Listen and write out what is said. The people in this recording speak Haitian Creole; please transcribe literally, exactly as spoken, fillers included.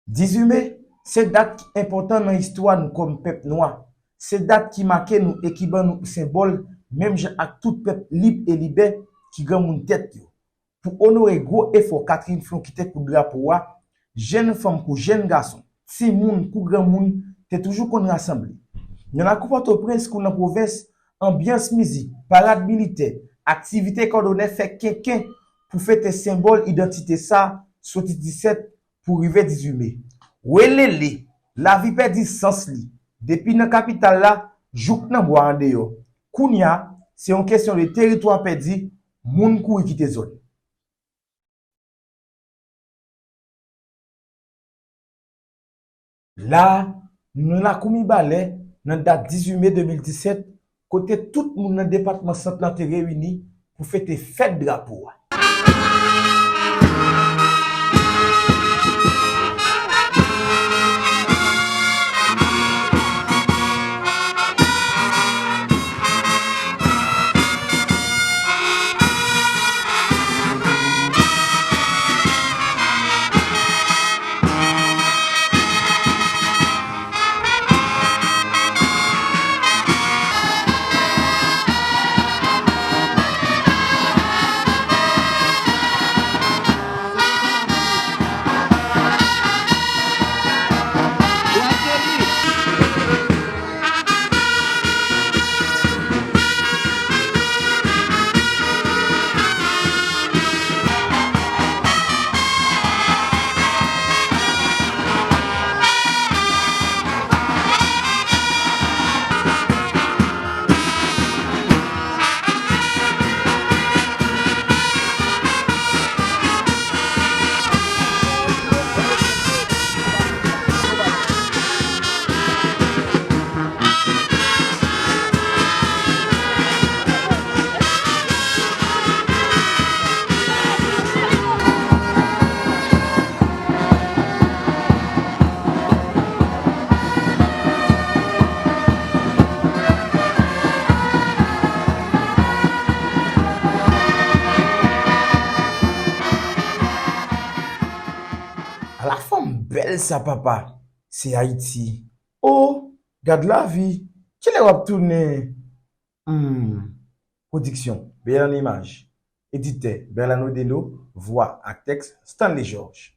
Dizuit me, se dat ki enpòtan nan istwa nou kòm pèp nwa. Se dat ki make nou e ki ban nou senbòl, menm jan ak tout pèp lib e libè ki granmoun tèt yo. Pou onore gwo efò Catherine Flon kite pou drapo a, jèn fanm kou jèn gason, timoun kou granmoun te toujou konn rasanble. Nan lakou Pòtoprens kou nan pwovens, anbyans mizik, parad militè, aktivite kòdone fè kenken pou fete senbòl idantite sa soti disèt pou rive dizuit me. Welele, lavi pèdi sans li, depi nan kapital la jouk nan bwa andeyò. Kounye a, se yon kesyon de teritwa pèdi, moun kouri kite zòn. La, nou nan lakou Mibalè, nan dat dizuit me de mil disèt, kote tout moun nan depatman Sant lan te reyini pou fete fèt drapo a. Ala fanm bèl sa papa, se Ayiti. O, gad lavi, kilè w ap tounen? Hmm. Pwodiksyon, Bèlè nan imaj. Editè, Berlano Deno. Vwa ak tèks, Stanley Georges.